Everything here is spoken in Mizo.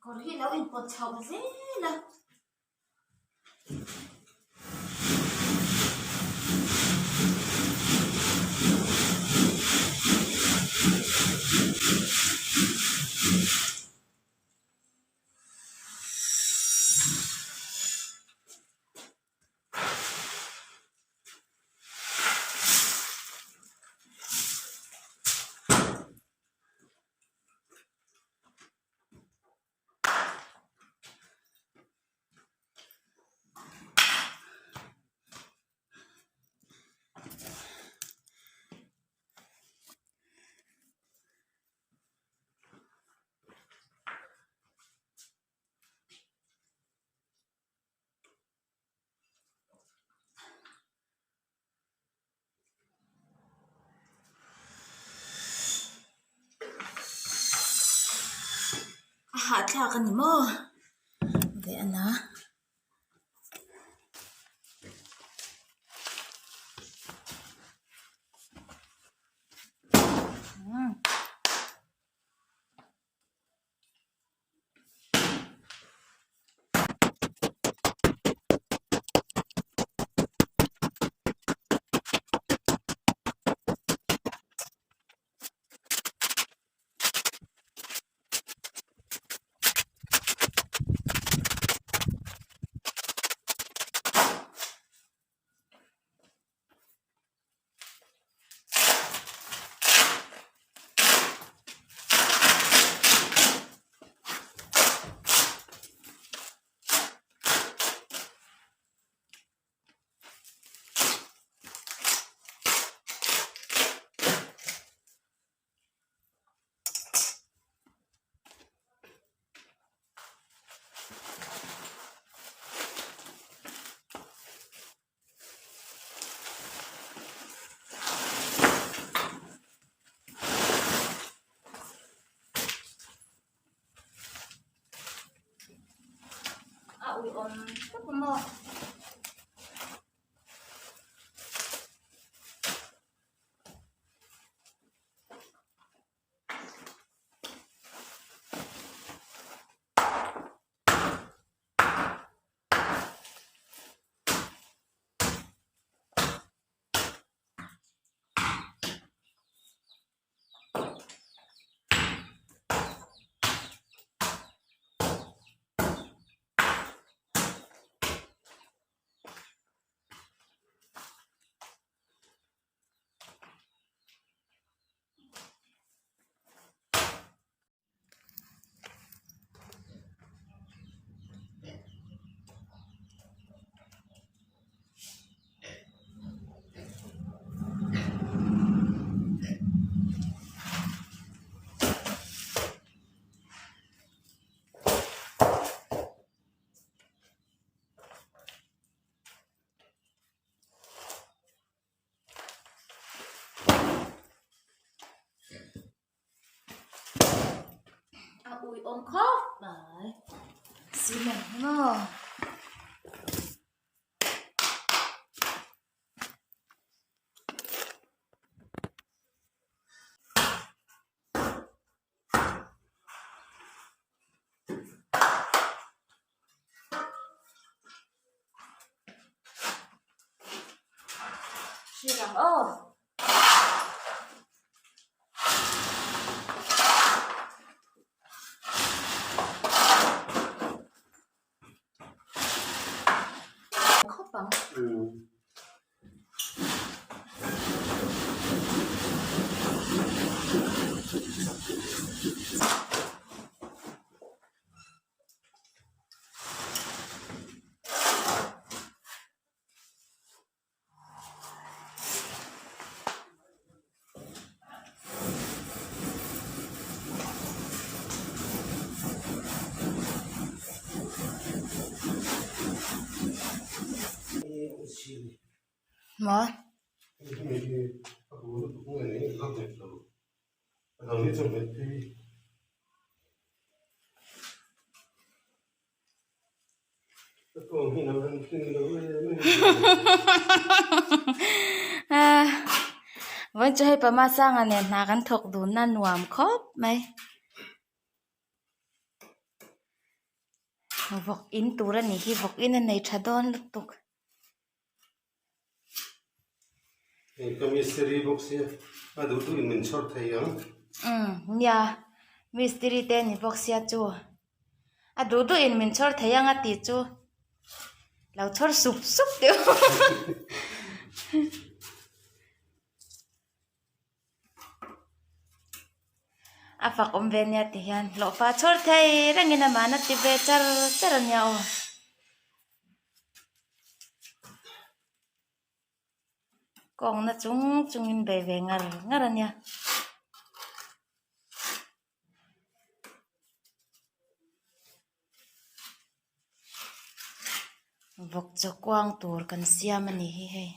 Kawr hi lo inpawt chhoh zel a. A hahthlak a ni maw ve a na. A uiawm khawp a maw. A ui awm khawp mai cement hi maw. Thlir ang aw. Khawp ang. Maw? Vawiin chu hei pama sanga nen hna kan thawk dun a nuam khawp mai. Vawk in tur a nih hi vawk in a nei tha dawn lutuk. Umm nia mistiri te a ni bawk sia chu a duh duh in min chhawr thei ang a tih chu lo chhawr sup sup deuh A fak awm ve nia ti hian hlawhfa chhawr thei rengin amah na ti ve char char a nia aw. Kawngna chung chungin bei ve ngar ngar a nia. Vawk chaw kuang tur kan siam a ni hi hei.